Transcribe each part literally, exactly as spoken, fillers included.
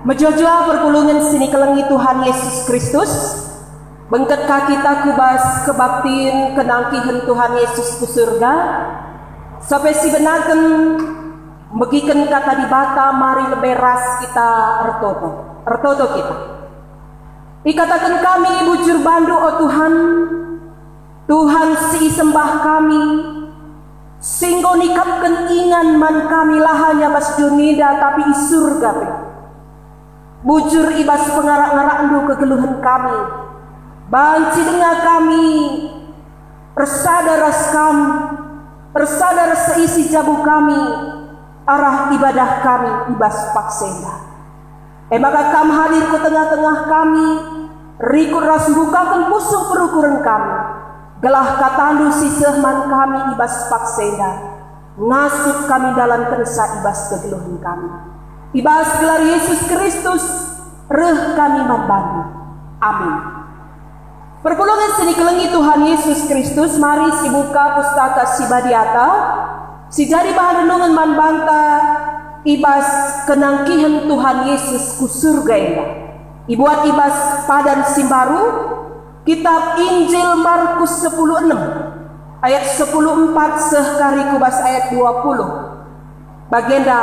Mejuah-juah perpulungen si nikelengi Tuhan Yesus Kristus, bengket ka kita ku bas kebaktin kenangkihen Tuhan Yesus ku surga, sampai si benaken megiken kata Dibata mari lebe ras kita ertoto. Ertoto kita. Ikataken kami, bujur bandu, o Tuhan, Tuhan si isembah kami, si enggo nikapken ingan man kami la hanya bas doni enda, tapi i surga pe. Bujur i bas pengarak-ngarakndu kegeluhen kami, banci denga kami ersada ras Kam, ersada ras seisi jabu kami, arah ibadah kami i bas paksa enda. E maka Kam hadir ku tengah-tengah kami, rikut ras mbukaken pusuh perukuren kami, gelah kataNdu si seh man kami i bas paksa enda, ngasup kami ndalankenca i bas kegeluhen kami. I bas gelar Yesus Kristus, reh kami man baNdu. Amin. Perpulungen si nikelengi Tuhan Yesus Kristus, mari sibuka Pustaka Si Badiata, si jadi bahan renungen man banta i bas kenangkihen Tuhan Yesus ku surga enda. Ibuat i bas padan si mbaru, Kitap Injil Markus sepuluh enem, ayat sepuluh empat seh kari ku bas ayat dua puluh. Bagenda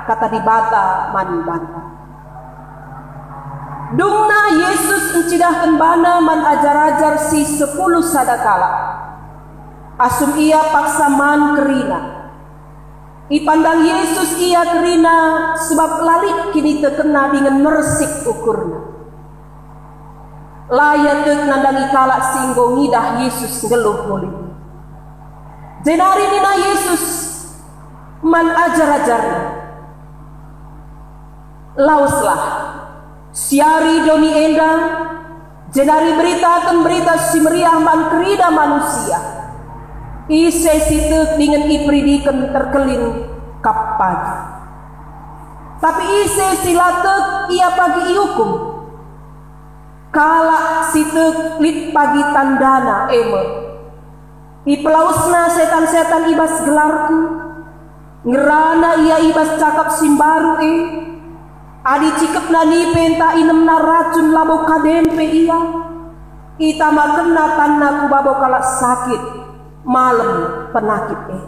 kata Dibata man banta. Dungna Jesus ncidahken bana man ajar-ajar si sepuluh sada kalak, asum ia paksa man kerina. Ipandang Jesus ia kerina, sebab la lit kinitekenna dingen mersik ukurna. La ia tek nandangi kalak si enggo ngidah Jesus nggeluh mulih. Jenari nina Jesus man ajar-ajarNa, "Laweslah, siari doni enda, jenari beritaken Berita Si Meriah man kerina manusia. Ise si tek dingen iperidiken terkelin kap pagi. Tapi ise si la tek, ia pagi iukum. Kalak si tek lit pagi tandana, e me: ipelawesna setan-setan i bas gelarKu, ngerana ia i bas cakap si mbaru e, adi cikepna nipe ntah inemna racun labo kaden pe ia, itamakenna tanna ku babo kalak sakit, malem penakit e."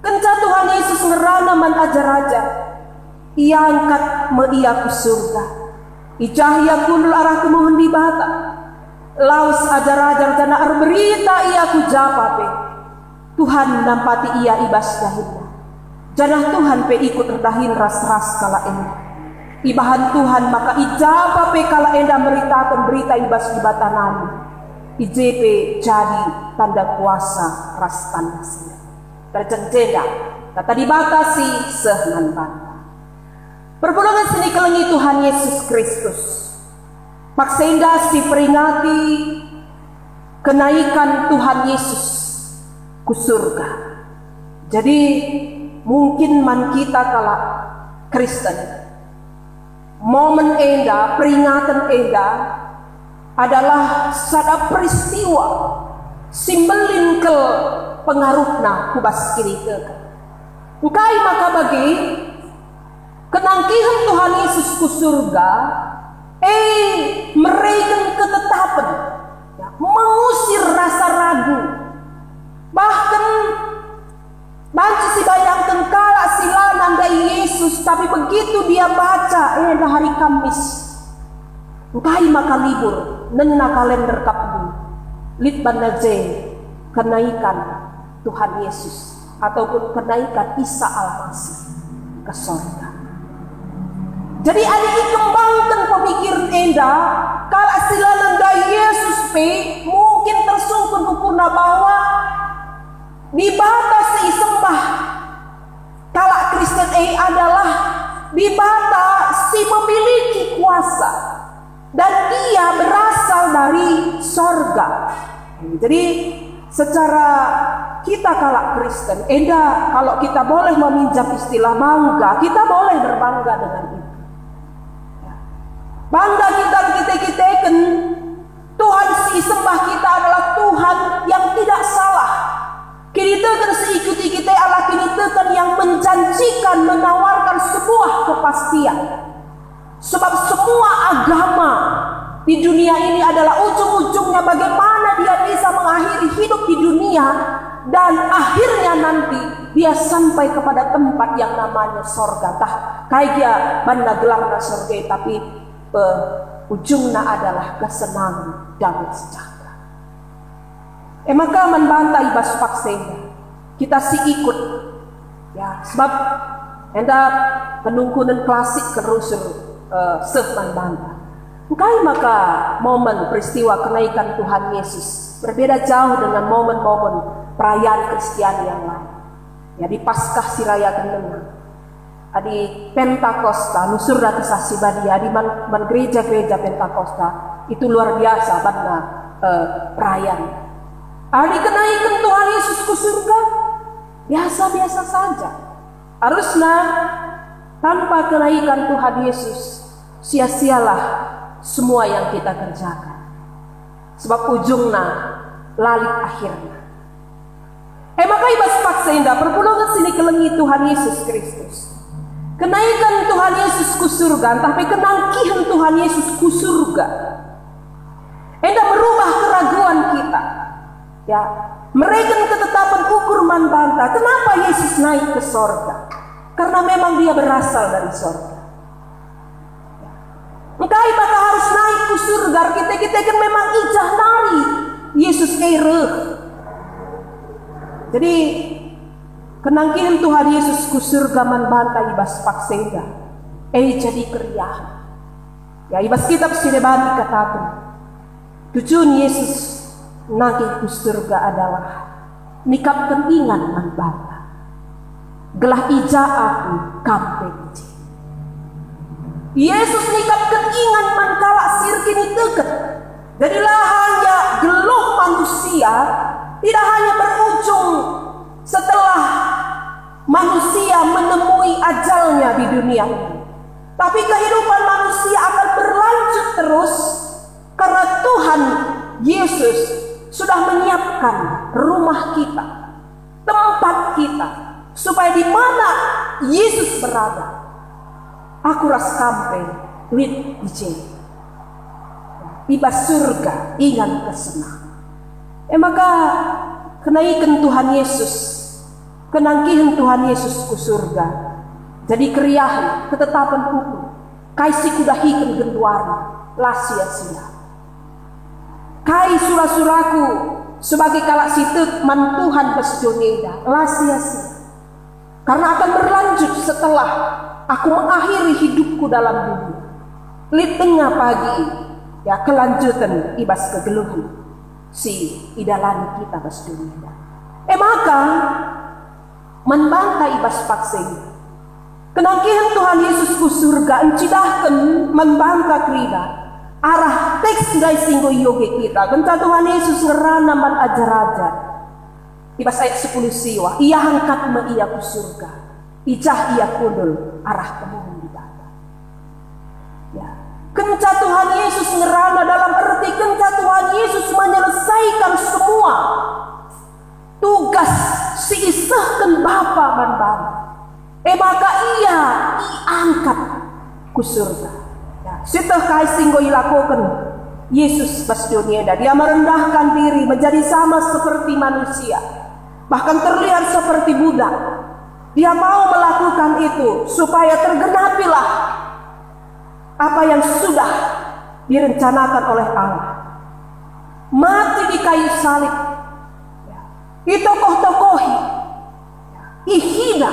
Kenca Tuhan Yesus ngerana man ajar-ajar, iangkat me ia ku surga. I jah ia kundul arah kemuhen Dibata. Lawes ajar-ajar janah erberita ia ku japa pe. Tuhan nampati ia i bas dahinna, janah Tuhan pe ikut erdahin ras-ras kalak enda. Ibahan Tuhan maka i japa pe kalak enda meritaken berita i bas Dibata nari. I je pe jadi tanda kuasa ras tanda senina. Terjeng jenda kata Dibata si seh man banta. Perpulungen si nikelengi Tuhan Yesus Kristus, paksa enda siperingati kenaikan Tuhan Yesus ku surga. Jadi, mungkin man kita kalak Kristen, momen enda, peringaten enda adalah sada peristiwa si mbelin kal pengaruhna ku bas kiniteken. Engkai maka bage? Kenangkihen Tuhan Yesus ku surga, e, mereken ketetapen, ya, mengusir rasa ragu. Bahkan banci sibayangken kalak si la nandai Yesus, tapi begitu dia baca, e, enda hari Kamis, engkai maka libur, nena kalender kap lit banna je kenaikan Tuhan Yesus ataupun kenaikan Isa Almasih ke sorga. Jadi, adi ikembangken pemikiren enda, kalak si la nandai Yesus pe mungkin tersungkun ukurna bahwa Dibata si isembah kalak Kristen e adalah Dibata si memiliki kuasa dan Dia berasal dari sorga. Jadi, secara kita kalak Kristen, enda, kalau kita boleh meminjam istilah bangga, kita boleh berbangga dengan itu. Bangga kita erkite-kiteken Tuhan si isembah kita adalah Tuhan yang tidak salah. Kiniteken si ikuti kita adalah kiniteken yang menjanjikan, menawarkan sebuah kepastian. Sebab semua agama di dunia ini adalah ujung-ujungnya bagaimana dia bisa mengakhiri hidup di dunia dan akhirnya nanti dia sampai kepada tempat yang namanya sorga. Tah, kai gia banna gelarna sorga, tapi, eh, ujungna adalah kesenangan, damai sejahtera. E maka man banta i bas paksa enda, kita si ikut, ya, sebab enda penungkunen klasik rusur, eh, seh man banta. Engkai maka momen peristiwa kenaikan Tuhan Yesus berbeda jauh dengan momen-momen perayaan Kristiani yang lain? Ya, di Paskah si rayaken denga. Adi Pentakosta, nusurna Kesah Si Badia, adi man, man gereja-gereja Pentakosta, itu luar biasa banna, eh, perayaan. Adi kenaiken Tuhan Yesus ku surga, biasa-biasa saja. Arusna, tanpa kenaikan Tuhan Yesus, sia-sialah semua yang kita kerjakan. Sebab ujungna la lit akhirna. E maka i bas paksa enda perpulungen si nikelengi Tuhan Yesus Kristus. Kenaiken Tuhan Yesus ku surga, ntah pe kenangkihen Tuhan Yesus ku surga. Enda merubah keraguan kita. Ya, mereken ketetapan ukur man banta. Kenapa Yesus naik ke sorga? Karena memang dia berasal dari sorga. Engkai maka harus naik ku surga? Kita-kita kan memang ijah nari Yesus e reh. Jadi, kenangkihen Tuhan Yesus ku surga man banta i bas paksa enda, e jadi keriahen. Ya, i bas kitab si deban ikataken, tujuan Yesus nangkih ku surga adalah nikapken ingan man banta, gelah i ja Aku, kam pe i je. Yesus nikapken ingan man kalak si erkiniteken. Jadi la hanya geluh manusia tidak hanya berujung setelah manusia menemui ajalnya di dunia ini, tapi kehidupan manusia akan berlanjut terus karena Tuhan Yesus sudah menyiapkan rumah kita, tempat kita, supaya di mana Yesus berada, Aku ras kam pe lit i je. I bas surga ingan kesenangan. E maka, kenaiken Tuhan Yesus, kenangkihen Tuhan Yesus ku surga, jadi keriahen, ketetapen ukur. Kai si kudahiken genduari, la sia-sia. Kai sura-suraku sebagai kalak si tek man Tuhan bas doni enda, la sia-sia. Karena akan berlanjut setelah aku mengakhiri hidupku dalam dunia. Lit denga pagi, ya, kelanjuten i bas kegeluhen si idalani kita bas doni enda. E maka, man banta i bas paksa enda, kenangkihen Tuhan Yesus ku surga ncidahken man banta kerina arah teks ndai si enggo ioge kita. Kenca Tuhan Yesus ngerana man ajar-ajar, i bas ayat sepuluh siwa, "Iangkat me Ia ku surga, i jah Ia kundul arah kemuhen Dibata." Ya. Kenca Tuhan Yesus ngerana, dalam erti kenca Tuhan Yesus menyelesaikan semua tugas si isehken Bapa man bana, e maka Ia iangkat ku surga. Ya, sieteh kai si enggo ilakoken Yesus bas doni enda. Dia merendahkan diri menjadi sama seperti manusia, bahkan terlihat seperti budak. Dia mau melakukan itu supaya tergenapilah apa yang sudah direncanakan oleh Allah. Mati di kayu salib, itokoh-tokohi, ihina,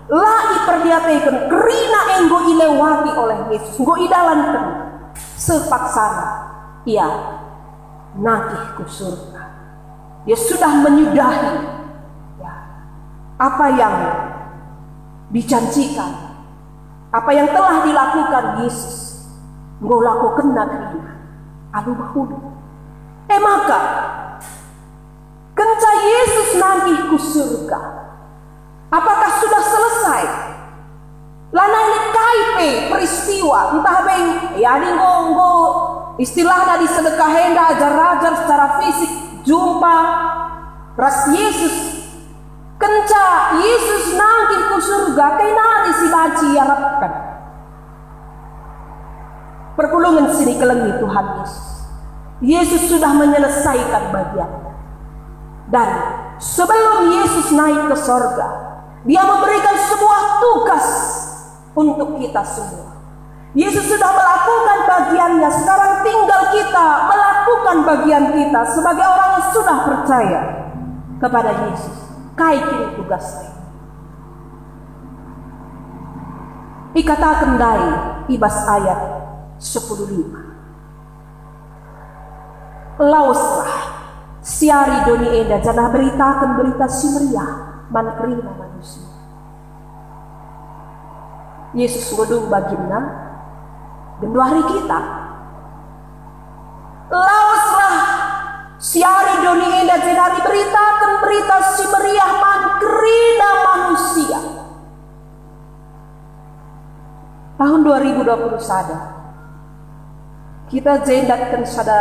la iperdiateken, kerina enggo ilewati oleh Yesus, enggo idalanken. Sepaksana Ia nangkih ku surga. Dia sudah menyudahi, ya, apa yang dijanjikan, apa yang telah dilakukan Yesus, enggo lakokenna kerina alu mehuli. E maka, kenca Yesus nangkih ku surga, apakah sudah selesai? Lanai lit kai pe peristiwa, ntah pe, ya, adi enggo, enggo istilahna disedekah enda ajar-ajar secara fisik jumpa ras Yesus. Kenca Yesus nangkih ku surga, kai nari si banci iarapken? kelengi Tuhan Yesus. Yesus sudah menyelesaikan bagiannya. Dan sebelum Yesus naik ke sorga, Dia memberikan sebuah tugas untuk kita semua. Yesus sudah melakukan bagiannya, sekarang tinggal kita melakukan bagian kita sebagai orang yang sudah percaya kepada Yesus. Kai kin tugasna? Ikataken ndai i bas ayat sepuluh lima, "Laweslah, siari doni enda janah beritaken Berita Si Meriah man kerina manusia." Yesus nggo dung baginna, genduari kita. "Laweslah, siari doni enda jenari beritaken Berita Si Meriah man kerina manusia." Tahun dua ribu dua puluh sada, kita je ndatken sada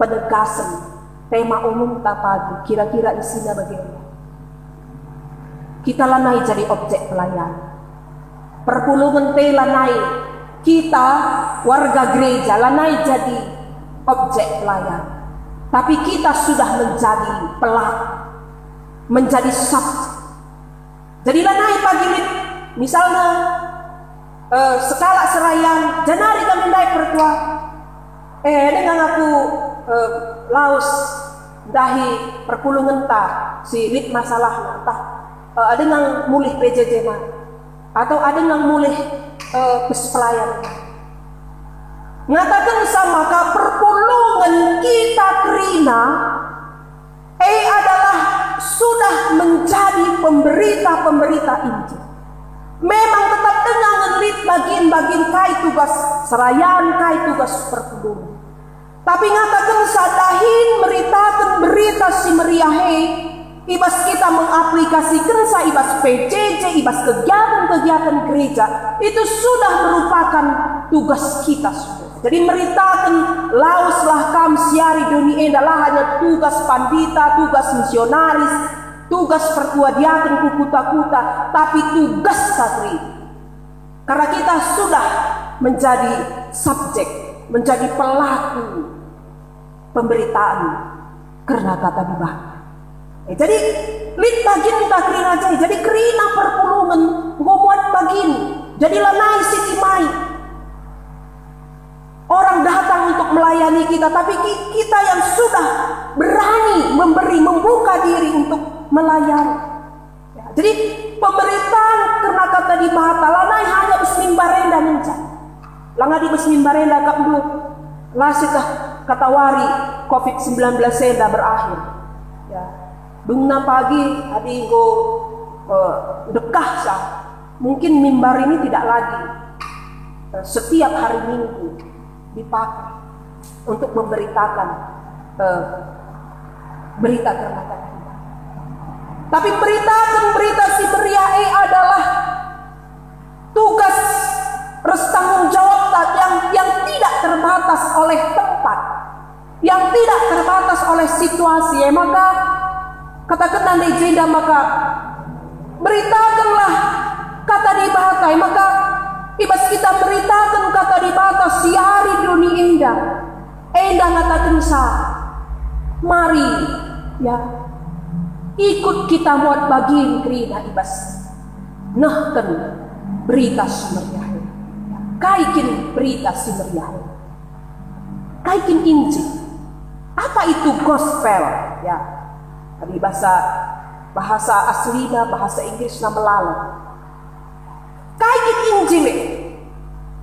penegasen tema umumta pagi, kira-kira isina bage. Kita lanai jadi objek pelayan. Perpulungen pe lanai, kita warga gereja lanai jadi objek pelayan. Tapi kita sudah menjadi pelaku, menjadi subjek. Jadi lanai pagi lit, misalna, eh, sekalak serayan, jenari kami ndai pertua. Eh, denga aku, eh, lawes ndahi perpulungenta si lit masalahna, ntah, eh, denga mulih P J J na, atau denga mulih, eh, bas pelayan. Ngatakenca maka perpulungen kita kerina e adalah sudah menjadi pemberita-pemberita Injil. Memang tetap denga ngenca lit bagin-bagin kai tugas serayan, kai tugas perpulungen. Tapi ngatakenca dahin meritaken Berita Si Meriah e, i bas kita mengaplikasikenca i bas P J J, i bas kegiatan-kegiatan gereja, itu sudah merupakan tugas kita semua. Jadi meritaken, laweslah kam siari doni enda, la hanya tugas pandita, tugas misionaris, tugas pertua diaken ku kuta-kuta, tapi tugas kami. Karena kita sudah menjadi subjek, menjadi pelaku pemberitaan kerna Kata Dibata. Eh, jadi, lit baginta kerina je, jadi kerina perpulungen enggo muat bagin. Jadi lanai si timai orang datang untuk melayani kita, tapi ki-, kita yang sudah berani memberi, membuka diri untuk melayani. Ya, jadi pemberitaan kerna Kata Dibata lanai hanya bas mimbar enda ngenca. Langa di bas mimbar enda kap ndu, la sieteh katawari covid sembilan belas enda berakhir. Ya. Dungna pagi adi enggo, eh, dekahca, mungkin mimbar ini tidak lagi, eh, setiap hari Minggu dipakai untuk memberitakan, eh, berita kerna Kata Dibata. Tapi beritaken Berita Si Meriah e adalah tugas ras tanggung jawabta yang, yang tidak terbatas oleh tempat, yang tidak terbatas oleh situasi. E maka, katakenna ndai jenda maka, beritakenlah Kata Dibata. E maka, i bas kita meritaken Kata Dibata siari doni enda, enda ngatakenca, mari, ya, ikut kita muat bagin kerina i bas nehken Berita Si Meriah e. Kai kin Berita Si Meriah e? Kai kin Injil? Apa itu gospel? Ya, adi bahasa, bahasa aslina, bahasa Inggrisna melala. Kai kin Injil e?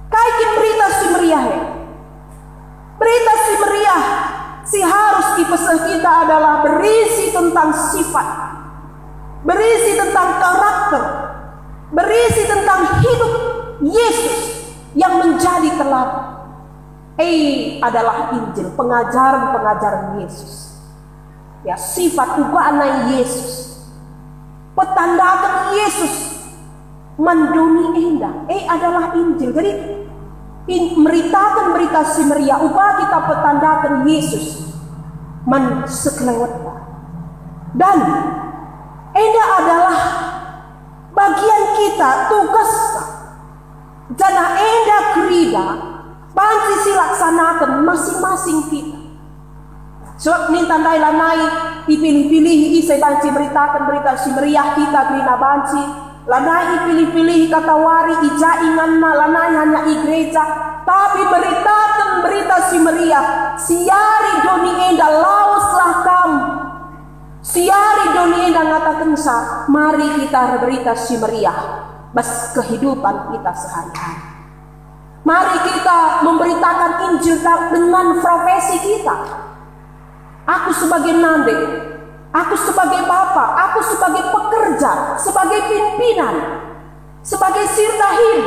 Kai kin Berita Si Meriah e? Berita Si Meriah si harus ipeseh kita adalah berisi tentang sifat, berisi tentang karakter, berisi tentang hidup Yesus yang menjadi teladan. E adalah Injil, pengajaren-pengajaren Yesus. Ya, sifat ubana Yesus. Petandaken Yesus man doni enda. E adalah Injil. Jadi, in-, meritaken Berita Si Meriah, uga kita petandaken Yesus man sekelewetta. Dan enda adalah bagian kita, tugas. Janah enda kerina Banci silaksanaken masing-masing kita. Sebab ninta ndai lanai ipilih-pilih ise banci meritaken Berita Si Meriah kita kerina banci. Lanai ipilih-pilih katawari i ja inganna, lanai hanya i gereja, tapi meritaken Berita Si Meriah. Siari doni enda laweslah kam. Siari doni enda ngatakenca, mari kita erberita si meriah bas kehidupan kita sehari-hari. Mari kita memberitakan Injil dengan profesi kita. Aku sebagai nande, aku sebagai bapa, aku sebagai pekerja, sebagai pimpinan, sebagai sirdahin,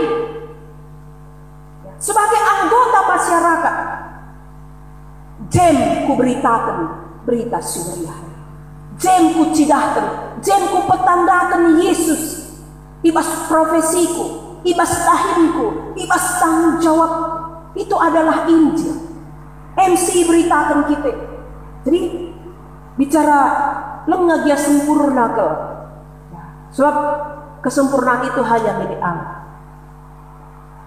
sebagai anggota masyarakat. Jem kuberitaken Berita Si Meriah. Jem kucidahken, jem kupetandaken Yesus i bas profesiku, i bas dahinku, i bas tanggung jawab. Itu adalah Injil. Jem si iberitaken kita. Jadi, bicara langa gia sempurna kal. Sebab kesempurnaan itu hanya milik Allah.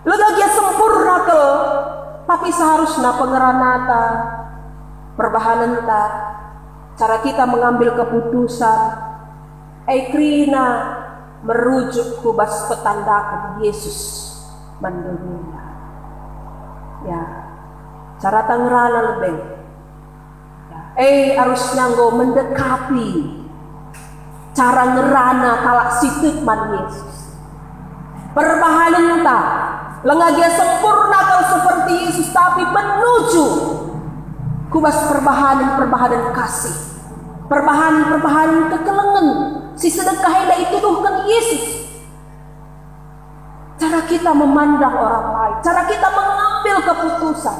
Langa gia sempurna kal, tapi seharusna pengeranata, perbahanenta, cara kita mengambil keputusan, e kerina merujuk ku bas petandaken Yesus man doni enda. Ya, cara ta ngerana lebe. E, arusna enggo mendekapi cara ngerana kalak si tek man Yesus. Perbahanenta langa gia sempurna kal seperti Yesus, tapi menuju ku bas perbahanen-perbahanen kasih, perbahanen-perbahanen kekelengen si sedekah enda ituduhken Yesus. Cara kita memandang orang lain, cara kita mengambil keputusan,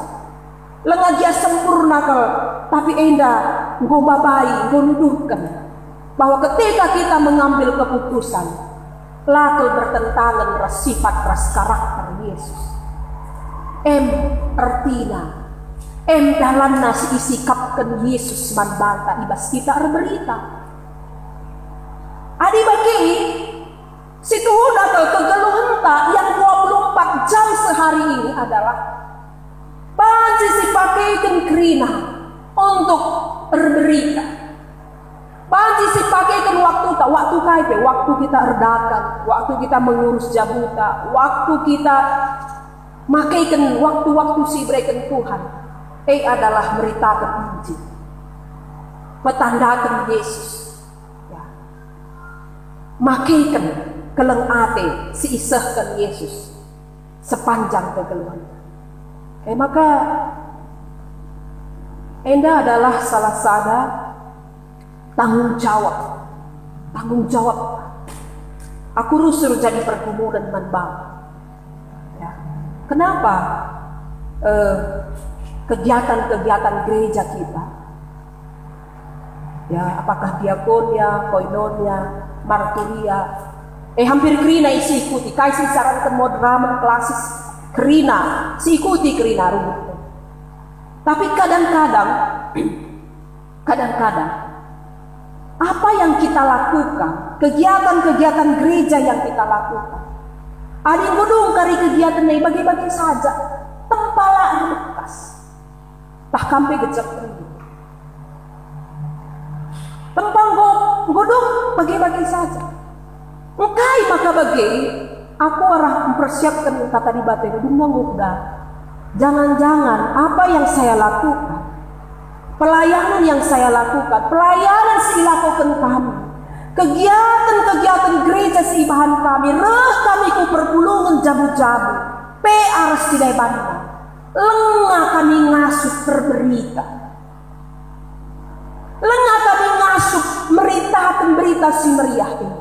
langa gia sempurna kal, tapi enda enggo mbabai, enggo nuduhken bahwa ketika kita mengambil keputusan, la kal bertentangan ras sifat ras karakter Yesus. Em ertina, em dalanna si isikapken Yesus man banta i bas kita erberita. Adi bage, situhuna kal kegeluhenta yang dua puluh empat jam sehari ini adalah banci sipakeken kerina untuk erberita. Banci sipakeken waktuta, waktu kai pe, waktu kita erdagang, waktu kita mengurus jabuta, waktu kita makeken waktu-waktu si ibereken Tuhan, e adalah meritaken Injil, petandaken Yesus. Ya. Makeken keleng ate si isehken Yesus sepanjang kegeluhen. E maka, enda adalah salah sada tanggung jawab. Tanggung jawab. Aku rusur jadi pergumulan man bang. Ya. Kenapa, eh, kegiatan-kegiatan gereja kita, ya, apakah diakonia, koinonia, marturia, eh, hampir kerina isi ikuti, kai si isaranken moderamen klasis, kerina, si ikuti kerina runggut. Tapi kadang-kadang, kadang-kadang, apa yang kita lakukan, kegiatan-kegiatan gereja yang kita lakukan, adi enggo dung kari kegiatan e bage-bage saja, tempa la erbekas. Tah kam pe gejap. Tempa enggo, enggo dung bage-bage saja. Engkai maka bage? Aku arah mempersiapkan Kata Dibata itu, dung ngangguk dah. Jangan-jangan apa yang saya lakukan, pelayanan yang saya lakukan, pelayanan si ilakoken kami, kegiatan-kegiatan gereja si ibahan kami, reh kami ku perpulungen jabu-jabu, pe arah si debanna, lenga kami ngasup erberita. Lenga kami ngasup meritaken Berita Si Meriah ini.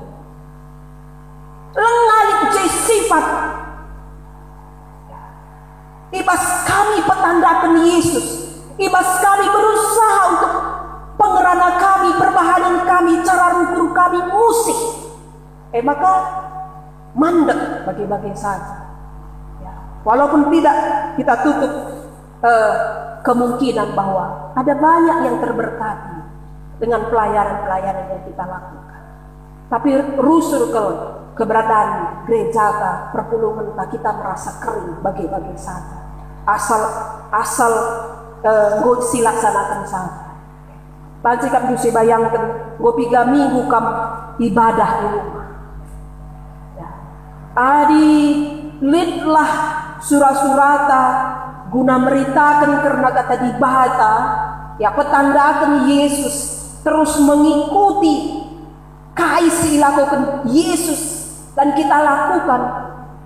Lenga lit je sifat. I bas kami petandaken Yesus, i bas kami berusaha untuk pengerana kami, perbahanen kami, cara rukur kami musik. E maka mandek bage-bage saja. Ya, walaupun tidak kita tutup, eh, kemungkinan bahwa ada banyak yang terberkati dengan pelayanan-pelayanan yang kita lakukan. Tapi rusur ke keberadaan gereja ta, perpulungen ta, kita merasa kering bage-bage saja. Asal, asal, eh, enggo silaksanaken saja. Banci kam ise bayangken, enggo piga minggu kam ibadah di rumah. Ya. Adi litlah sura-surata guna meritaken kerna kata Dibata, ya, petandaken Yesus, terus mengikuti kai si ilakoken Yesus dan kita lakukan,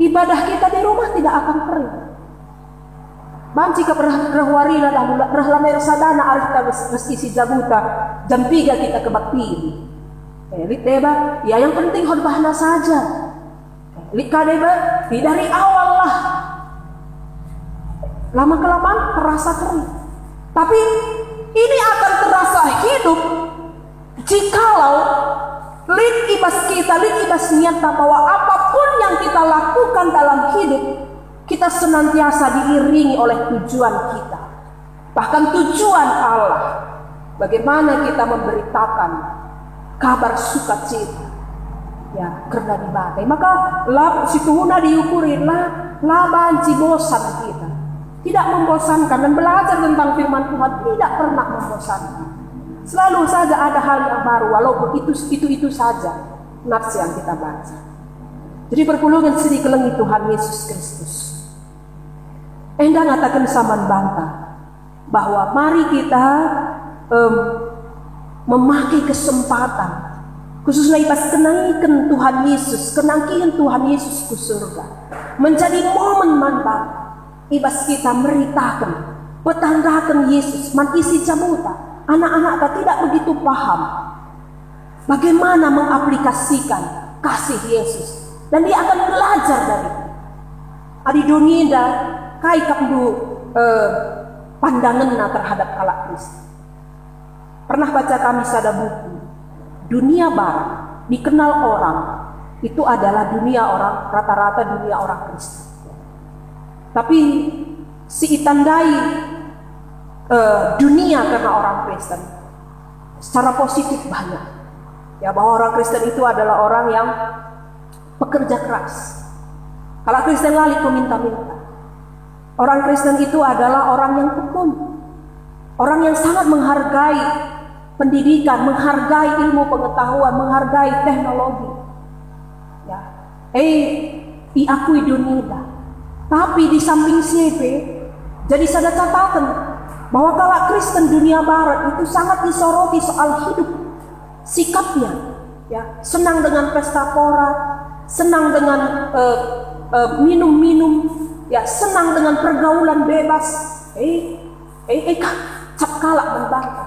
ibadah kita di rumah tidak akan kering. Banci kap reh, reh warina dahulu, reh lamai ersadana arihta ras, ras isi jabuta, jam piga kita kebaktin. Eh, lit deba, ya, yang penting khotbahna saja. Lit ka deba, ya, dari awal lah. Lama-kelamaan terasa kering. Tapi ini akan terasa hidup jikalau lit i bas kita, lit i bas niatna bahwa apapun yang kita lakukan dalam hidup, kita senantiasa diiringi oleh tujuan kita. Bahkan tujuan Allah, bagaimana kita memberitakan kabar sukacita, ya, kerna Dibata. Maka la, situhuna diukuri, la, la banci bosan kita. Tidak membosankan, dan belajar tentang firman Tuhan tidak pernah membosankan. Selalu saja ada hal yang baru, walaupun itu, itu-itu saja nats yang kita baca. Jadi perpulungen si dikelengi Tuhan Yesus Kristus. Enda ngataken saman banta bahwa mari kita, em, memakai kesempatan, khususna i bas kenaiken Tuhan Yesus, kenangkihen Tuhan Yesus ku surga, menjadi momen man banta i bas kita meritaken, petandaken Yesus man isi jabuta. Anak-anakta tidak begitu paham bagaimana mengaplikasikan kasih Yesus, dan dia akan belajar dari itu. Adi doni enda, kai kap ndu, eh, pandangenna terhadap kalak Kristen? Pernah baca kami sada buku, dunia barat dikenal orang itu adalah dunia orang, rata-rata dunia orang Kristen. Tapi si itandai, eh, dunia kerna orang Kristen secara positif banyak. Ya, bahwa orang Kristen itu adalah orang yang pekerja keras. Kalak Kristen la lit peminta-minta. Orang Kristen itu adalah orang yang tekun. Orang yang sangat menghargai pendidikan, menghargai ilmu pengetahuan, menghargai teknologi. Ya. Eh, iakui doni enda. Tapi di samping si e pe, jadi sada catatan bahwa kalak Kristen dunia barat itu sangat disoroti soal hidup, sikapnya, ya, senang dengan pesta pora, senang dengan, eh, eh, minum-minum, ya, senang dengan pergaulan bebas. Eh, eh, eh, ka-, cap kalak man banta.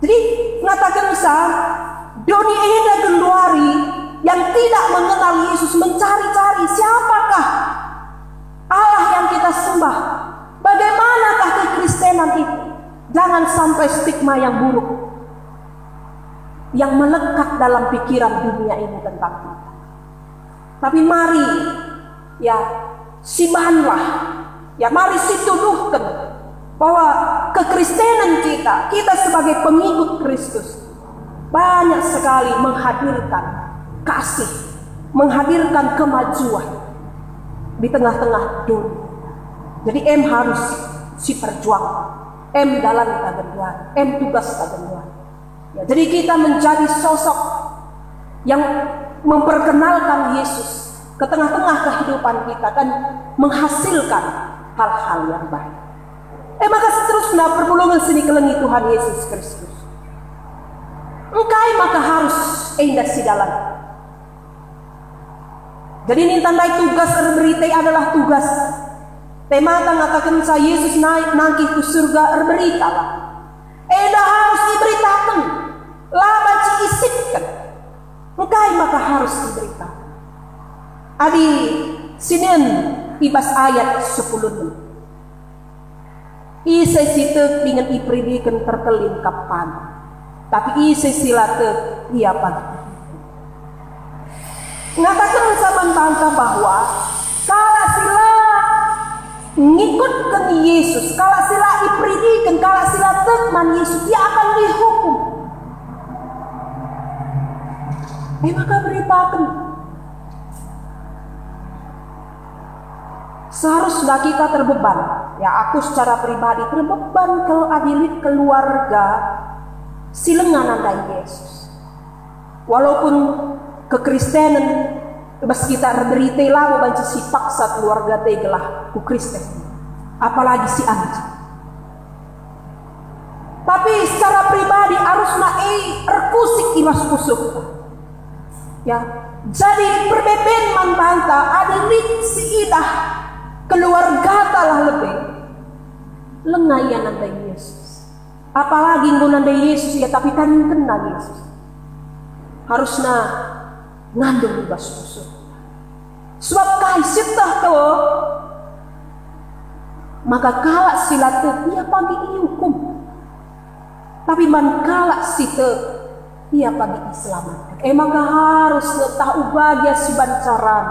Jadi, ngatakensa, doni enda genduari yang tidak mengenal Yesus mencari-cari siapakah Allah yang kita sembah, bagaimanakah kekristenan itu. Jangan sampai stigma yang buruk yang melekat dalam pikiran dunia ini tentang kita. Tapi mari, ya, sibanlah, ya, mari situduhken bahwa kekristenan kita, kita sebagai pengikut Kristus, banyak sekali menghadirkan kasih, menghadirkan kemajuan di tengah-tengah dunia. Jadi em harus siperjuang, em dalan ta genduari, em tugas ta genduari. Ya, jadi kita menjadi sosok yang memperkenalkan Yesus ke tengah-tengah kehidupan kita dan menghasilkan hal-hal yang baik. Eh, maka seterusna perpulungen si dikelengi Tuhan Yesus Kristus. Engkai maka harus enda sidalan? Jadi ninta ndai tugas erberita adalah tugas. Temata ngatakensa Yesus naik nangkih ku surga, erberitalah. Enda harus iberitaken, la banci isipken. Engkai maka harus iberitaken? Adi sinen i bas ayat sepuluh enam. Ise si tek dingen iperidiken terkelin kap panak, tapi ise si la tek, ia pagi. Ngataken saman banta bahwa kalak si la ngikutken Yesus, kalak si la iperidiken, kalak si la tek man Yesus, ia akan dihukum. E maka beritaken. Seharusna kita terbeban, ya, aku secara pribadi terbeban kal adi lit keluarga si langa nandai Yesus. Walaupun kekristenen bas kita erberita labo banci sipaksa keluargata gelah ku Kristen, apalagi si anji. Tapi secara pribadi arusna e erkusik i bas pusuhta. Ya, jadi perbeben man banta adi lit si idah keluargata lah lebe, langa ia nandai Yesus. Apalagi enggo nandai Yesus ia, tapi tadingkenna Yesus. Harusna ngandung i bas pusuh. Sebab kai sieteh kal maka kalak si la tek ia pagi iukum, tapi man kalak si tek ia pagi iselamatken. E maka harus nge tah uga gia si bancaran,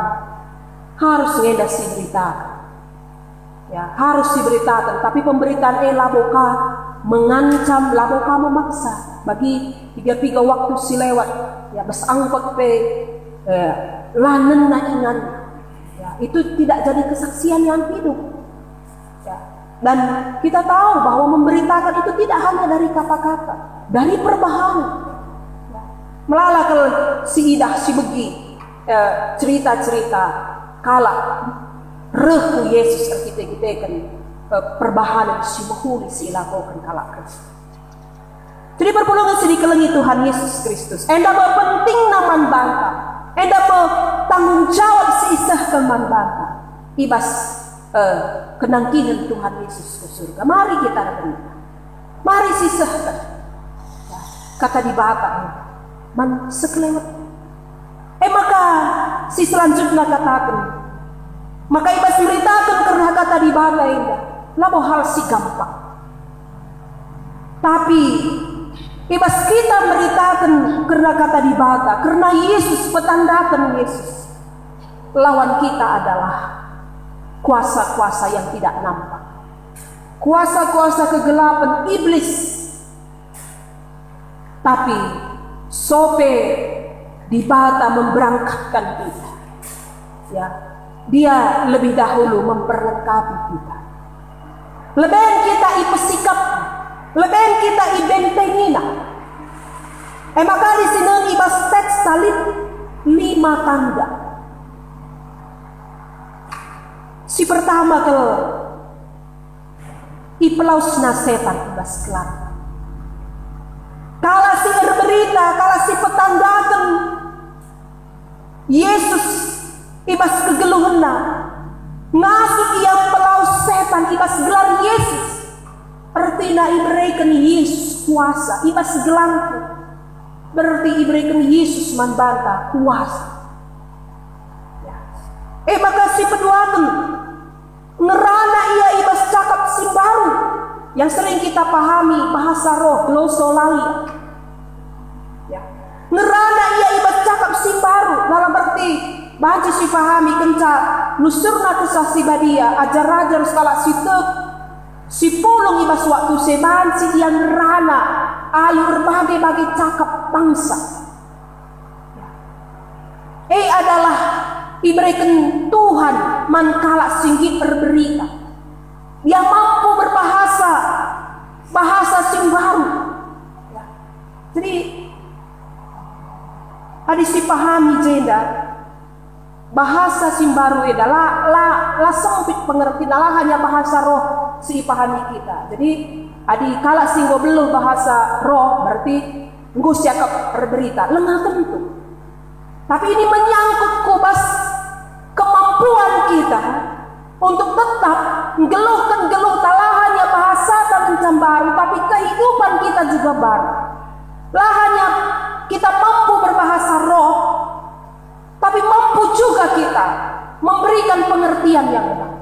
harus nge enda si beritaken. Ya, harus si beritaken, tapi pemberitaan e labo ka mengancam, labo ka memaksa. Bagi piga-piga waktu si lewat, ya, bas angkot pe, eh, la nena ingan. Ya, itu tidak jadi kesaksian yang hidup. Ya. Dan kita tahu bahwa memberitakan itu tidak hanya dari kata-kata, dari perbahanen. Ya. Melala kal si idah si begi, eh, cerita-cerita kalak reh ku Yesus erkite-kiteken, eh, perbahanen si mehuli si ilakoken kalak Kristen. Jadi perpulungen si dikelengi Tuhan Yesus Kristus, enda me pentingna man banta, enda me tanggung jawab si isehken man banta i bas, eh, kenangkihen Tuhan Yesus ku surga. Mari kita erberita. Mari sisehken Kata Dibata man sekelewet. E maka si selanjutna kataken, maka i bas meritaken kerna Kata Dibata enda labo hal si gampang. Tapi i bas kita meritaken kerna Kata Dibata, kerna Yesus, petandaken Yesus, lawan kita adalah kuasa-kuasa yang tidak nampak, kuasa-kuasa kegelapan, iblis. Tapi sope Dibata memberangkatkan kita, ya, Dia lebih dahulu memperlengkapi kita. Leben kita ipesikap, leben kita ibentengina. E maka di sini i bas teks salib lima tanda. Si pertama kal, ipelawesna setan i bas gelar. Kalak si erberita, kalak si petandaken Yesus i bas kegeluhenna, ngasup ia pelawes setan i bas gelar Yesus. Ertina ibereken Yesus kuasa i bas gelarku. Berarti ibereken Yesus man banta kuasa. Ya. E maka si peduaken, ngerana ia i bas cakap si mbaru, yang sering kita pahami bahasa roh, glosolalia. Ya. Ngerana ia i bas cakap si mbaru, dalam arti banci sipahami kenca nusurna Kesah Si Badia, ajar-ajar sekalak si tek, si pulung i bas waktu si banci ia ngerana alu erbage-bage cakap bangsa. E adalah ibereken Tuhan man kalak si nggit erberita. Ia mampu berbahasa, bahasa si mbaru. Ya. Jadi, adi sipahami jenda, bahasa si mbaru enda la, la, la sempit pengertina, la hanya bahasa roh si ipahami kita. Jadi, adi kalak si enggo beluh bahasa roh, berarti enggo siakap erberita, langa tentu. Tapi ini menyangkut ku bas kemampuan kita untuk tetap nggeluhken geluhta, la hanya bahasata ngenca mbaru, tapi kehidupan kita juga baru. La hanya kita mampu berbahasa roh, tapi mampu juga kita memberikan pengertian yang benar.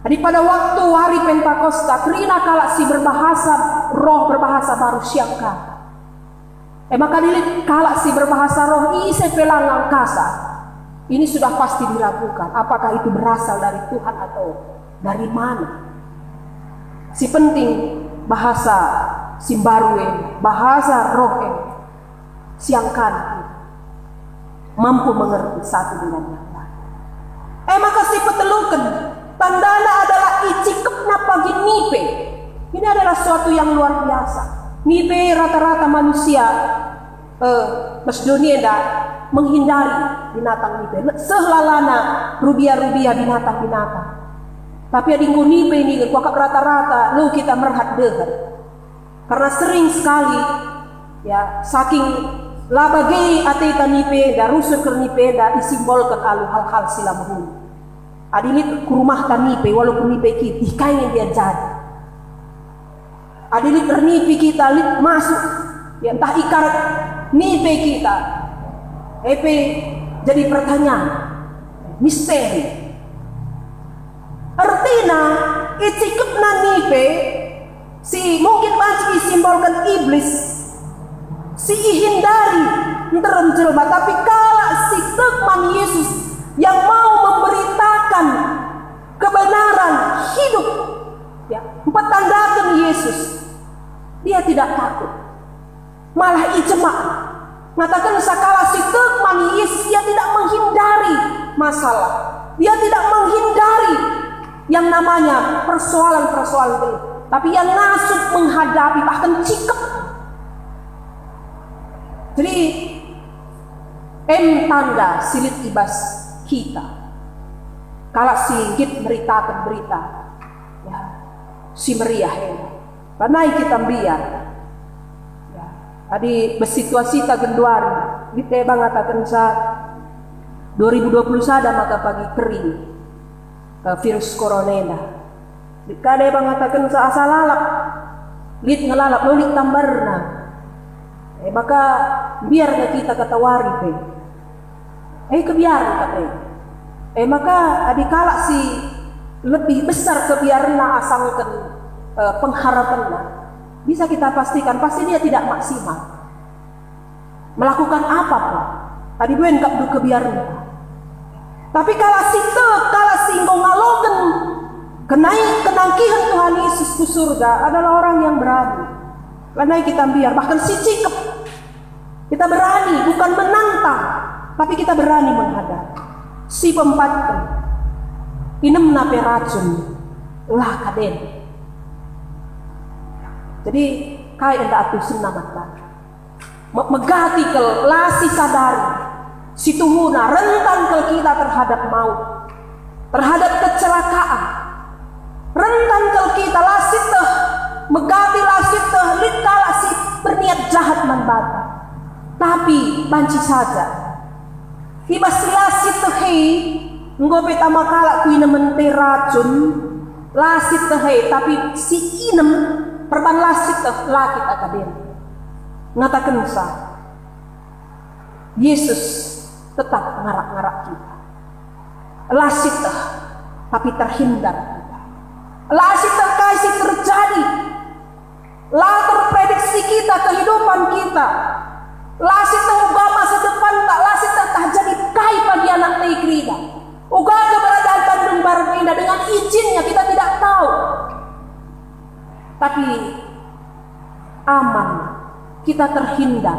Jadi pada waktu wari Pentakosta, kerina kalak si berbahasa roh, berbahasa baru siangkan. E maka adi lit kalak si berbahasa roh ise pe la ngangkasa, ini sudah pasti diragukan apakah itu berasal dari Tuhan atau dari mana. Si penting bahasa si mbaru e, bahasa roh e, siangkan mampu mengerti satu dengan yang lain. E maka si peteluken, Tandana adalah icikepna pagi nipe. Ini adalah suatu yang luar biasa. Nipe rata-rata manusia, eh, Masedonia enda menghindari binatang nipe. Seh lalana rubia-rubia, binatang-binatang. Tapi adi enggo nipe ini, kuakap rata-rata, lo kita merhat deher. Karena sering sekali, ya, saking la bage ateta nipe enda, rusur kernipe enda isimbolken alu hal-hal si la mehuli. Adi lit ku rumahta nipe, walaupun nipe kita, ih, kai nge dia jadi. Adi lit ernipi kita, lit masuk, ya, ntah ikaret nipe kita, e pe jadi pertanyaan, misteri. Ertina, icikepna nipe si mungkin banci isimbolken iblis, si ihindari nterem jelma, tapi kalak si tek man Yesus yang mau memberitakan kebenaran hidup, ya, mpetandaken Yesus, dia tidak takut. Malah ijemak. Ngataken sekalak si tek man Yesus, ia tidak menghindari masalah. Ia tidak menghindari yang namanya persoalan-persoalan itu. Tapi ia ngasup menghadapi, bahkan cikep. Jadi, em tanda si lit i bas kita. Kalak si nggit meritaken berita, ya, si meriah, ya. Lanai kita mbiar. Ya. Adi bas situasita genduari, lit deba ngatakenca dua ribu dua puluh sada maka pagi kering, eh, virus corona enda. Lit ka deba ngatakenca asa lalap, lit nge lalap, lo lit tambarna. E maka mbiar nge kita katawari pe. E kebiaren kap e. E maka adi kalak si lebih besar kebiarenna asangken, eh, pengharapenna, bisa kita pastikan pasti dia tidak maksimal melakukan apa pun. Adi duen kap du kebiarenna. Tapi kalak si tek, kalak si enggo ngaloken kenai kenangkihen Tuhan Yesus ku surga adalah orang yang berani. Lanai kita mbiar, bahkan si cikep. Kita berani, bukan menantang, tapi kita berani menghadapi. Si peempatken, inemna pe racun, la kaden. Jadi, kai enda atusenna man banta? Me-, megati kal, la sisadari, situhuna, rentan kal kita terhadap maut, terhadap kecelakaan. Rentan kal kita, la sieteh, megati la sieteh, lit kalak si berniat jahat man banta. Tapi banci saja. I bas si la sieteh e, enggo pe tama kalak ku inem ente racun, la sieteh e, tapi si inem perban la sieteh, la kita kaden. Ngatakenca, Yesus tetap ngarak-ngarak kita. La sieteh, tapi terhindar kita. La sieteh kai si terjadi. La terprediksi kita kehidupan kita. La sieteh uga masa depanta, la sieteh tah jadi kai pagi anak nai kerina. Uga keberadaan Bandung Barat enda dengan izinnya kita tidak tahu. Tapi aman, kita terhindar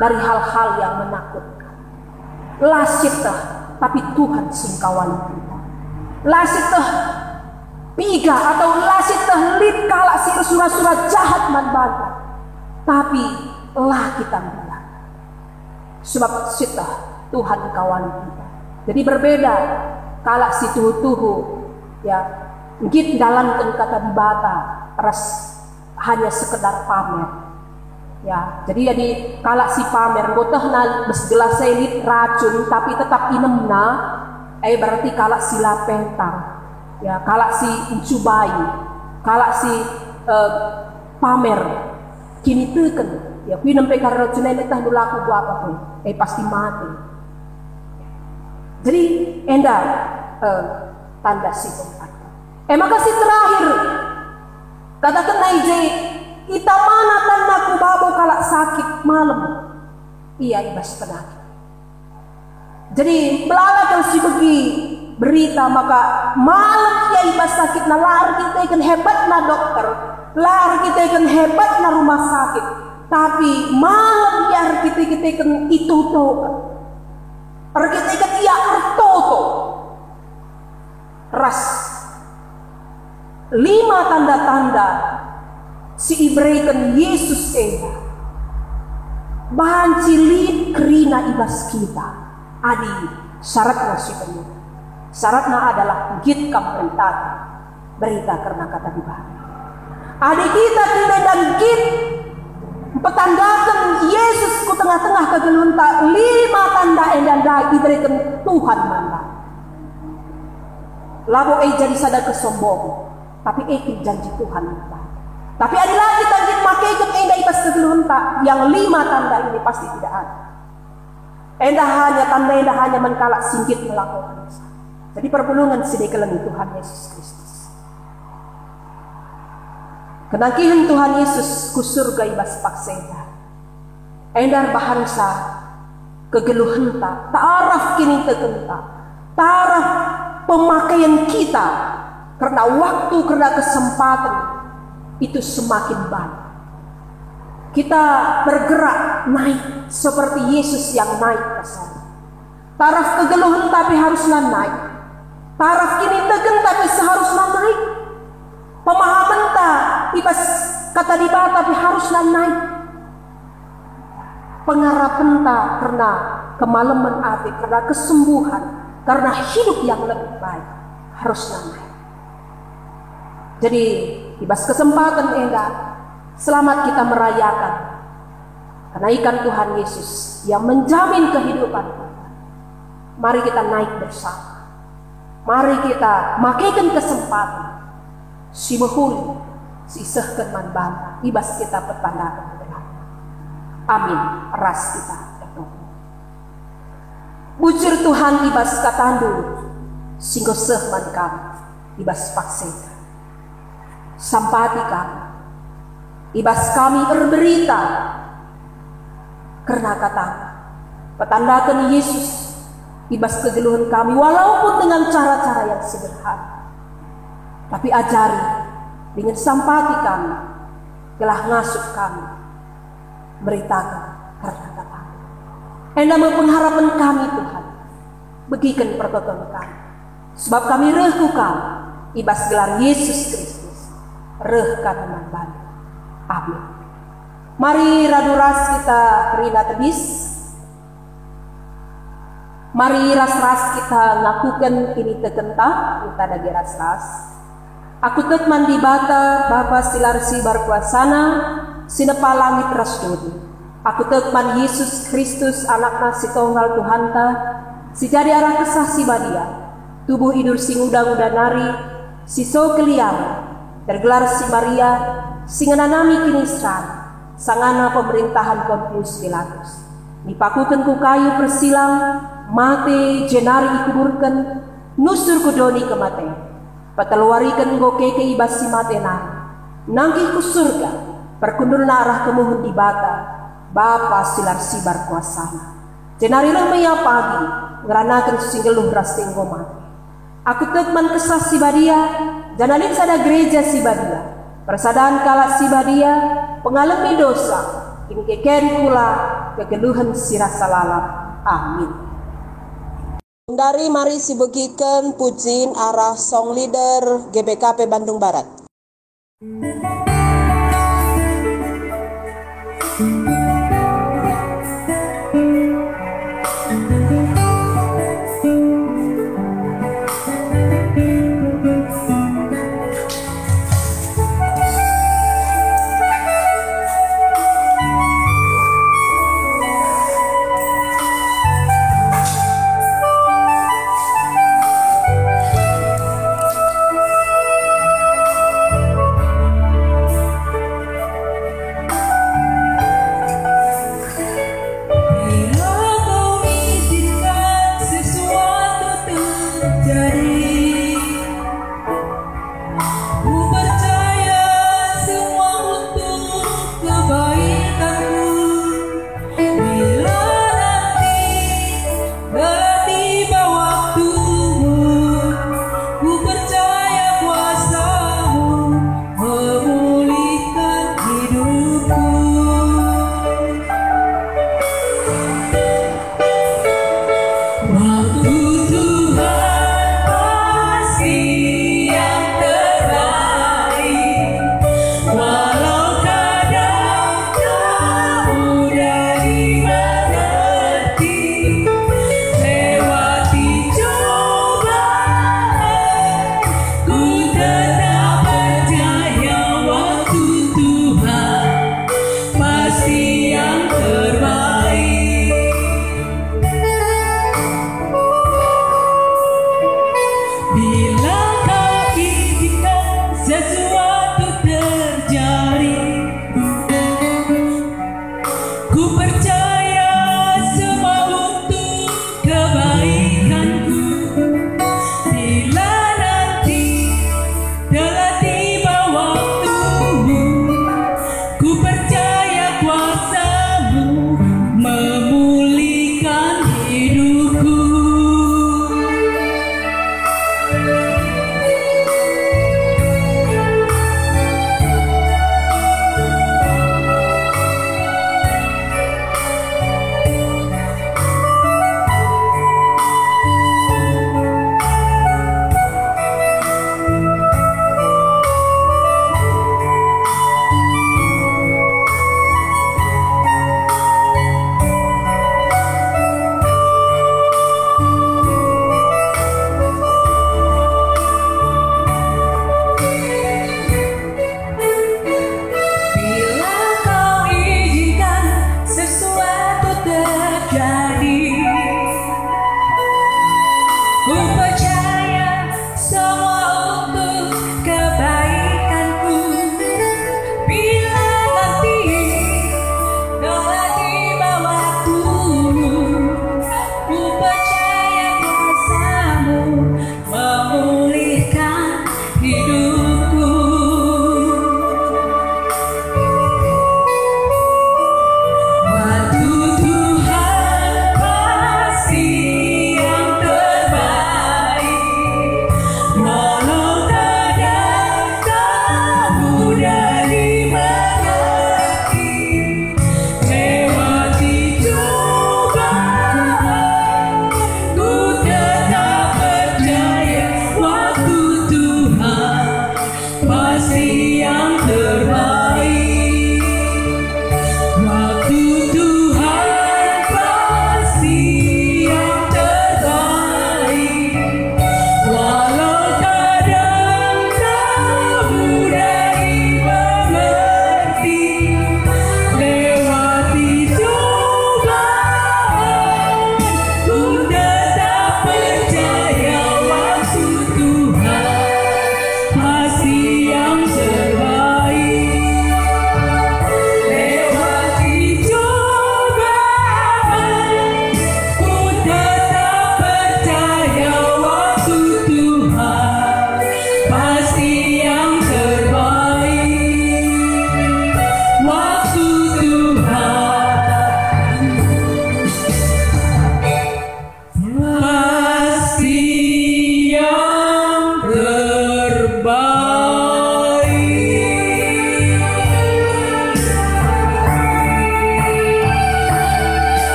dari hal-hal yang menakutkan. La sieteh, tapi Tuhan si ngkawali kita. La sieteh piga atau la sieteh lit kalak si ersura-sura jahat man banta, tapi la kita mbiar. Sebab sieteh Tuhan ngkawali kita. Jadi berbeda kalak si tuhu-tuhu, ya, nggit ndalanken kata Dibata ras hanya sekedar pamer. Ya, jadi adi kalak si pamer, enggo tehna bas gelas e lit racun, tapi tetap inemna, eh, berarti kalak si la pentang. Ya, kalak si ncubai, kalak si, eh, pamer, kiniteken. Ya, kuinem pe kal racun e, tah ndulaku buat apa pun, eh, pasti mate. Jadi, enda, eh, tanda si keempat. Eh, maka si terakhir, katakenna i je, itamana tanna ku babo kalak sakit malem ia i bas penakit. Jadi, melala kal si begi berita maka malem ia i bas sakitna, la erkiteken hebatna dokter, la erkiteken hebatna rumah sakit, tapi malem ia erkiteken ituhu-tuhu. Erkiteken ia ertoto ras Lima tanda-tanda si ibereken Yesus enda banci lit kerina i bas kita. Adi syaratna si penuh, syaratna adalah nggit kam berita, berita kerna Kata Dibata. Adi kita tidak dan nggit mpetandaken Yesus ku tengah-tengah kegeluhenta, lima tanda enda ndai ibereken Tuhan man banta. Labo e jadi sada kesombongen, tapi e kin janji Tuhan man banta. Tapi adi la kita nggit makeken enda i bas kegeluhenta, yang lima tanda ini pasti tidak ada. Enda hanya tanda, enda hanya man kalak si nggit ngelakokenca. Jadi perpulungen si dikelengi Tuhan Yesus Kristus. Kenangkihen Tuhan Yesus ku surga i bas paksa enda. Enda erbahanca kegeluhenta, taraf kinitekenta, taraf pemakaian kita kerna waktu, kerna kesempaten itu semakin baik. Kita bergerak naik seperti Yesus yang naik ke sorga. Taraf kegeluhenta pe haruslah naik. Taraf kinitekenta pe seharuslah naik. Pemahamenta i bas Kata Dibata pe haruslah naik. Pengarapenta kerna kemalemen ate, kerna kesembuhan, kerna hidup yang lebih baik haruslah naik. Jadi, i bas kesempaten enda, selamat kita merayakan kenaikan Tuhan Yesus yang menjamin kehidupan kita. Mari kita naik bersama. Mari kita makeken kesempaten si mehuli si isehken man banta i bas kita petandaken gelarNa. Amin. Ras kita ertoto. Bujur Tuhan i bas KataNdu si enggo seh man kami i bas paksa enda. Sampati kami, i bas kami erberita kerna KataNdu. Petandaken Yesus i bas kegeluhen kami, walaupun dengan cara-cara yang sederhana. Tapi ajari dingen sampati kami, gelah ngasup kami meritaken kerna KataNdu. Enda me pengharapen kami, Tuhan. Begiken pertoton kami, sebab kami reh ku Kam i bas gelar Yesus Kristus. Reh kami man bandu. Amin. Mari radu ras kita kerina tedis. Mari ras-ras kita ngakuken kinitekenta, kita dage ras-ras. Aku tek man Dibata, Bapa si la ersibar kuasaNa, si nepa langit ras doni. Aku tek man Yesus Kristus, AnakNa si Tonggal Tuhanta, si jadi arah Kesah Si Badia, tubuh idur si nguda-nguda nari, si so keliamen, tergelar si Maria, si ngenanami kiniseran, sangana pemerintahan Pontius Pilatus. Dipakuken ku kayu persilang, mate, jenari ikuburken, nusur ku doni kematen. Peteluwariken enggo keke i bas si mate nari, nangkih ku Surga, perkundulna arah kemuhen Dibata, Bapa si la ersibar kuasaNa. Jenari reh me Ia pagi, ngeranaken si nggeluh ras si enggo mate. Aku tek man Kesah Si Badia, janah lit sada gereja si badia, persadan kalak si badia, pengalemi dosa, kinikekean kula, kegeluhen si rasa lalap. Amin. Ndari mari sibegiken pujin arah song leader G B K P Bandung Barat.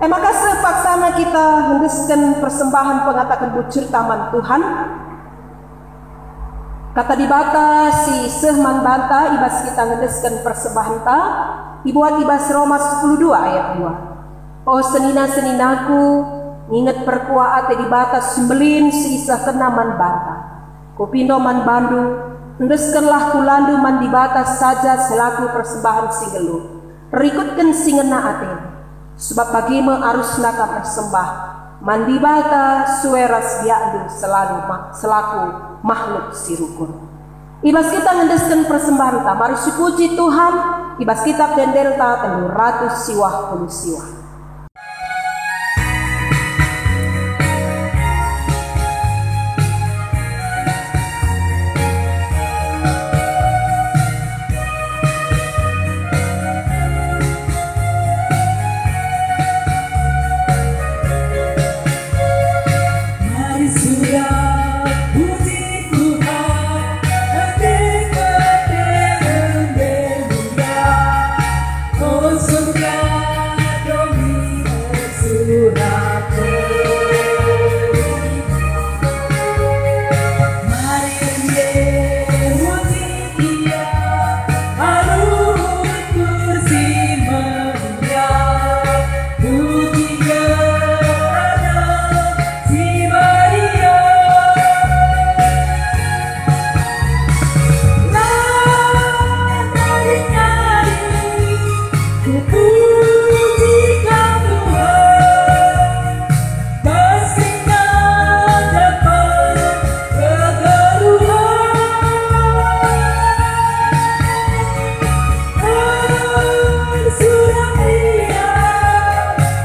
E maka seh paksana kita ngendesken persembahen pengataken bujurta man Tuhan. Kata Dibata si seh man banta i bas kita ngendesken persembahenta, ibuat i bas Roma sepuluh dua ayat dua. O senina-seninaku, nginget perkuah ate Dibata si mbelin si isehkenNa man banta. Kupindo man bandu, endeskenlah kulandu man Dibata saja selaku persembahen si nggeluh, rikutken si ngena atendu. Sebab bage me arusna kam ersembah man Dibata sue ras biakndu selalu ma-, selaku makhluk si rukur. I bas kita ngendesken persembahenta, mari sipuji Tuhan, i bas kitab Ende-Endenta telu ratus siwah puluh siwah. Mari surga puji Tuhan, ende-ende mulia. O surga, doni ersurakon. Mari ende muji Ia, alu ukur si melia. Puji gelarNa si badia. Lanari-nari kupuji Kam, Tuhan, bas keringat dan penuh kegeluhen. Ersurak Ia,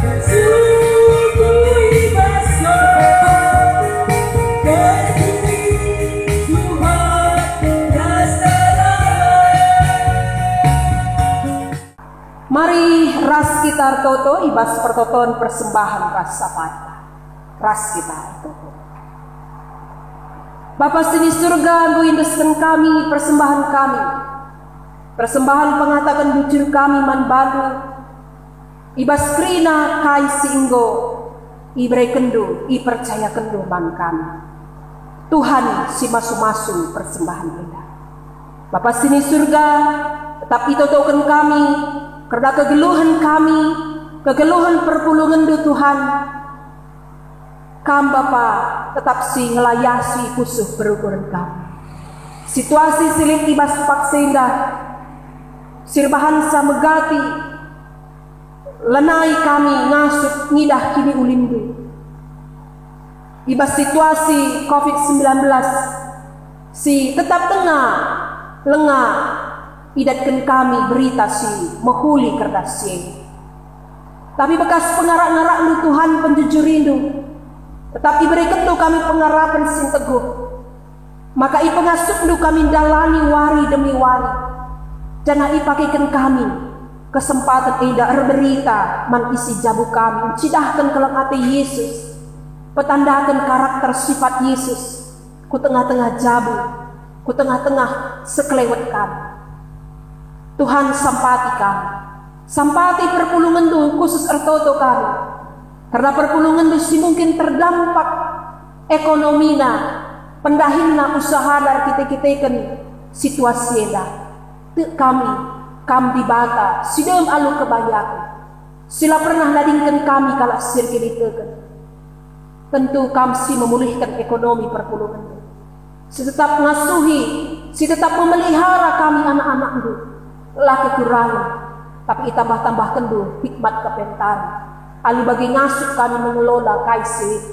ersuku i bas sorga, terpuji Tuhan ras terang. Mari ras kita ertoto i bas pertoton persembahen ras sapanta. Ras kita ertoto. Bapa si ni Surga, enggo iendesken kami persembahen kami, persembahen pengataken bujur kami man Bandu, i bas kerina kai si enggo iberekenNdu, ipercayakenNdu man kami. Tuhan si masu-masu persembahen enda. Bapa si ni Surga, tetap itotoken kami kerna kegeluhen kami, kegeluhen perpulungenNdu, Tuhan. Kam, Bapa, tetap si ngelayasi pusuh perukuren kami. Situasi si lit i bas paksa enda, si erbahanca megati, lanai kami ngasup ngidah kiniulinNdu. I bas situasi covid sembilan belas si tetap denga lenga idatken kami berita si mehuli kerna si e. Tapi bekas pengarak-ngarakNdu, Tuhan, penjujurinNdu, tetap iberekenNdu kami pengarapen si nteguh. Maka ipengasupNdu kami ndalani wari demi wari, janah ipakeken kami kesempaten enda erberita man isi jabu kami, ncidahken keleng ate Yesus, petandaken karakter sifat Yesus ku tengah-tengah jabu, ku tengah-tengah sekelewet kami. Tuhan, sampati kami, sampati perpulungenNdu khusus ertoto kami, kerna perpulungenNdu si mungkin terdampak ekonomina, pendahinna usahana erkite-kiteken situasi enda. Tek kami, Kam Dibata si dem alu kebahagiaken, si la pernah nadingken kami kalak si erkiniteken. Tentu Kam si memulihken ekonomi perpulungenndu, si tetap ngasuhi, si tetap memelihara kami anak-anakNdu. La kekurangen, tapi itambah-tambahkenNdu hikmat kepentaren, alu bagi ngasup kami mengelola kai si lit,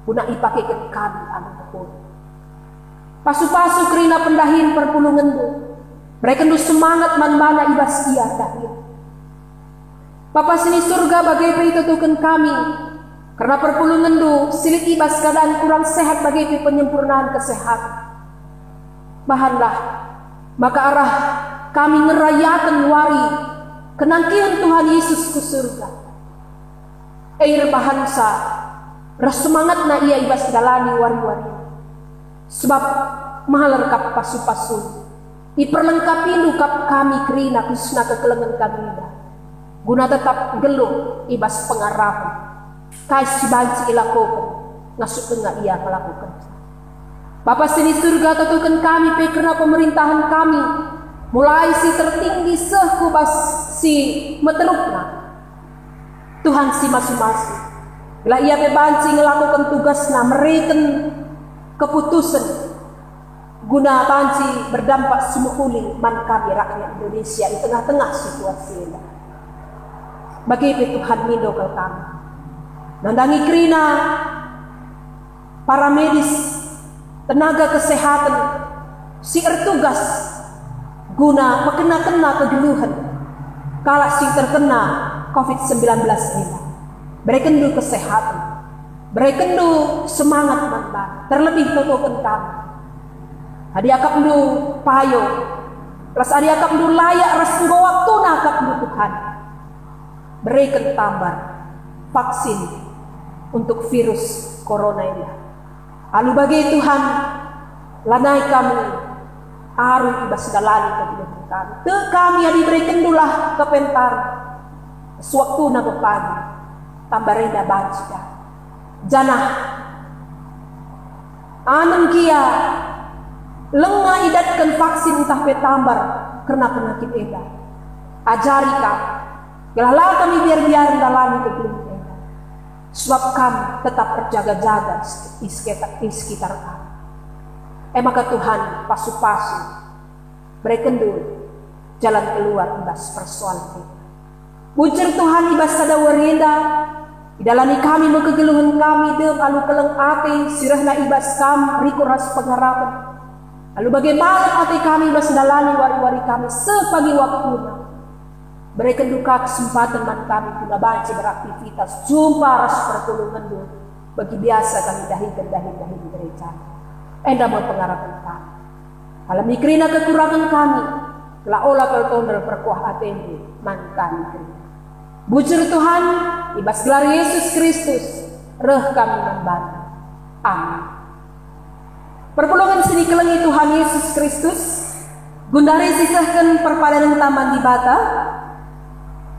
guna ipakeken kami alu tepung. Pasu-pasu kerina pendahin perpulungenndu, berekenndu semangat man bana i bas ia ndahin. Bapa si ni Surga, bage pe itotoken kami kerna perpulungenndu si lit i bas keadaan kurang sehat bage pe penyempurnaan kesehaten. Bahanlah maka arah kami ngerayaken wari kenangkihen Tuhan Yesus ku Surga. E, erbahanca reh semangatna ia i bas ndalani wari-wari. Sebab maler kap pasu-pasu, iperlengkapindu kap kami kerina khususna kekelengen kami enda. guna tetap nggeluh i bas pengarapen kai si banci ilakoken ngasup denga ia ngelakokenca. Bapa si ni Surga, tentuken kami pe kerna pemerintahen kami, mulai si tertinggi seh ku bas si meterukna. Tuhan si masu-masu, gelah ia pe banci ngelakoken tugasna mereken keputusen guna banci berdampak si mehuli man kami rakyat Indonesia i tengah-tengah situasi enda. Bage pe Tuhan, mindo kal kami nandangi kerina para medis, tenaga kesehatan si ertugas guna mekena-kena kegeluhen kalak si terkena covid sembilan belas enda. BerekenNdu kesehatan, berekenNdu semangat man bana, terlebih totoken kami. Adi akapNdu payo, ras adi akapNdu layak ras enggo waktuna akapNdu, Tuhan, bereken tambar vaksin untuk virus corona enda. Alu bage, Tuhan, lanai kami aru i bas ndalani kegeluhen kami. Tek kami adi berekenNdulah kepentaren. Sewaktuna pagi, tambar enda banci ka. Janah anem gia langa idatken vaksin ntah pe tambar kerna penyakit enda. Ajari kami, gelah la kami biar-biar ndalani kegeluhen enda, sebab Kam tetap erjaga-jaga i sekitar, i sekitar kami. E maka Tuhan, pasu-pasu, berekenNdu jalan keluar i bas persoalan enda. Bujur Tuhan, i bas sada wari enda, idalani kami me kegeluhen kami dem alu keleng ate si rehna i bas Kam rikut ras pengarapen. Alu bage malem ate kami i bas ndalani wari-wari kami seh pagi waktuna. BerekenNdu ka kesempaten man kami guna banci beraktivitas jumpa ras perpulungenNdu, bagi biasa kami dahiken dahin-dahin gereja. Enda me pengarapen kami. Alemi kerina kekurangen kami, la ola kal tondel perkuah ateNdu man kami kerina. Bujur Tuhan, i bas gelar Yesus Kristus, reh kami man bandu. Amin. Perpulungen si ikelengi Tuhan Yesus Kristus, gundari sisehken perpadanenta man Dibata,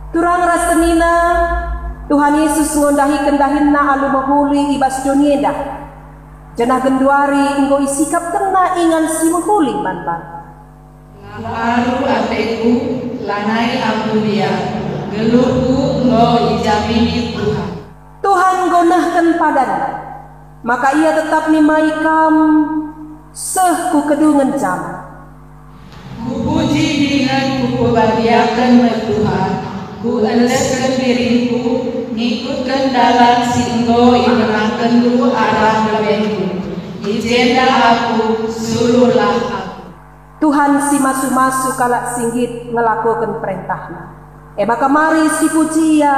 turang ras senina Tuhan Yesus enggo ndahiken dahinNa alu mehuli i bas doni enda, janah genduari enggo isikapkenNa ingan si mehuli man banta. Aru ateku, lanai aku ndia, geluhku enggo ijamini Tuhan. Tuhan enggo nehken padanNa, maka Ia tetap nimai kam seh ku kedungen jaman. Kupuji dingen kupebagiaken me Tuhan, kuendesken diringku ngikutken dalan si enggo ibenakenNdu arah lebendu. I jenda aku, suluhlah aku. Tuhan si masu-masu kalak si nggit ngelakoken perentahNa. E maka mari sipuji Ia,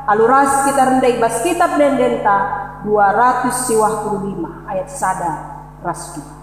alu ras kita rende i bas Kitap Ende-endenta dua ratus siwah puluh lima ayat sada ras dua.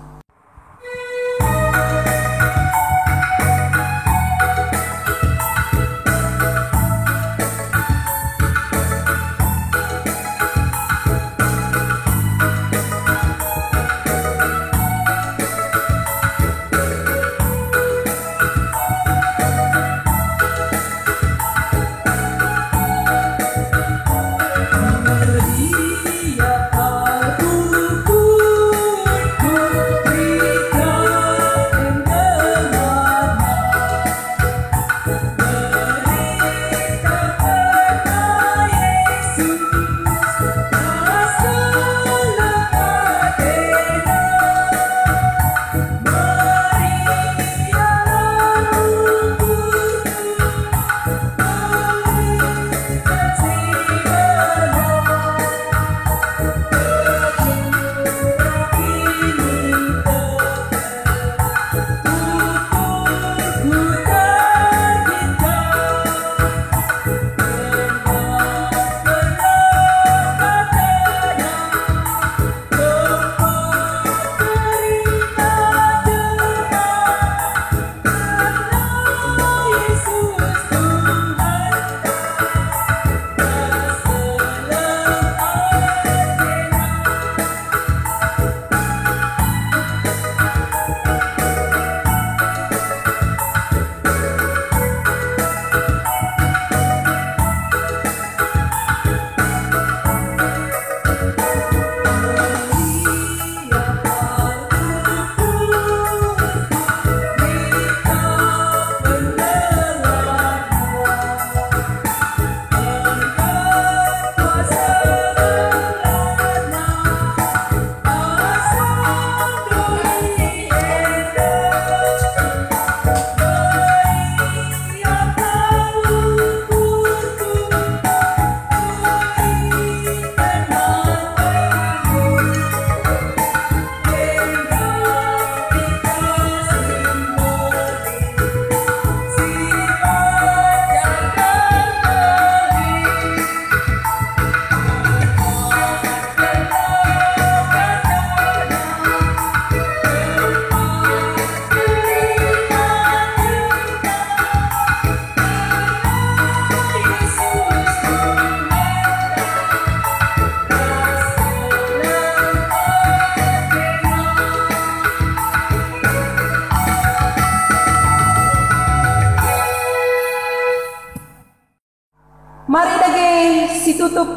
Situtup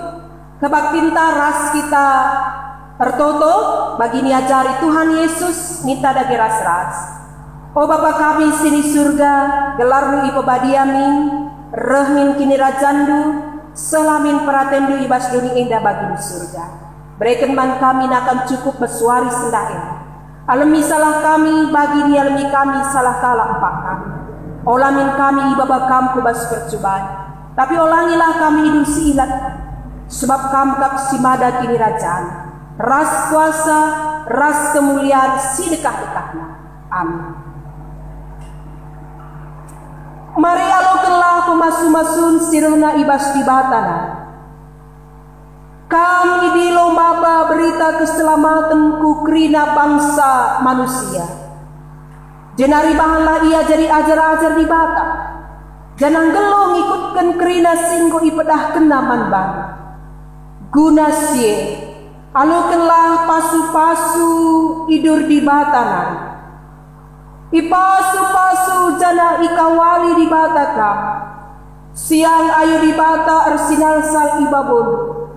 kebaktinta ras kita ertoto bagi niajari Tuhan Yesus ninta dage ras-ras. O Bapa kami si ni Surga, gelarNdu ipebadia min, reh min kinirajanNdu, seh la min peratenndu i bas doni enda bagi di Surga. Bereken man kami nakan cukup mesuari sendah enda. Alemi salah kami bagi nialemi kami salah kalak empak kami. Ola min kami ibaba Kam ku bas percuban, tapi olangilah kami idusi ilat, sebab Kam kap si mada kinirajan, ras kuasa, ras kemulian si dekah-dekahna. Amin. Mari alokenlah pemasu-masun si rehna i bas Dibata nari. Kam idilo maba berita keselamaten ku kerina bangsa manusia. Jenari bahanlah ia jadi ajar-ajar Dibata, janah nggeluh ngikutken kerina si enggo ipedahkenNa man bana. Guna si e, alokenlah pasu-pasu idur Dibata nari. Ipasu-pasu janah ikawali Dibata kam. Siang ayu Dibata ersinalsal i babondu,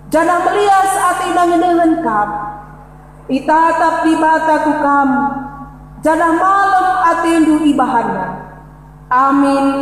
janah melias ateNa ngenehen kam. Itatap Dibata ku kam, janah malem atendu ibahanNa. Amin.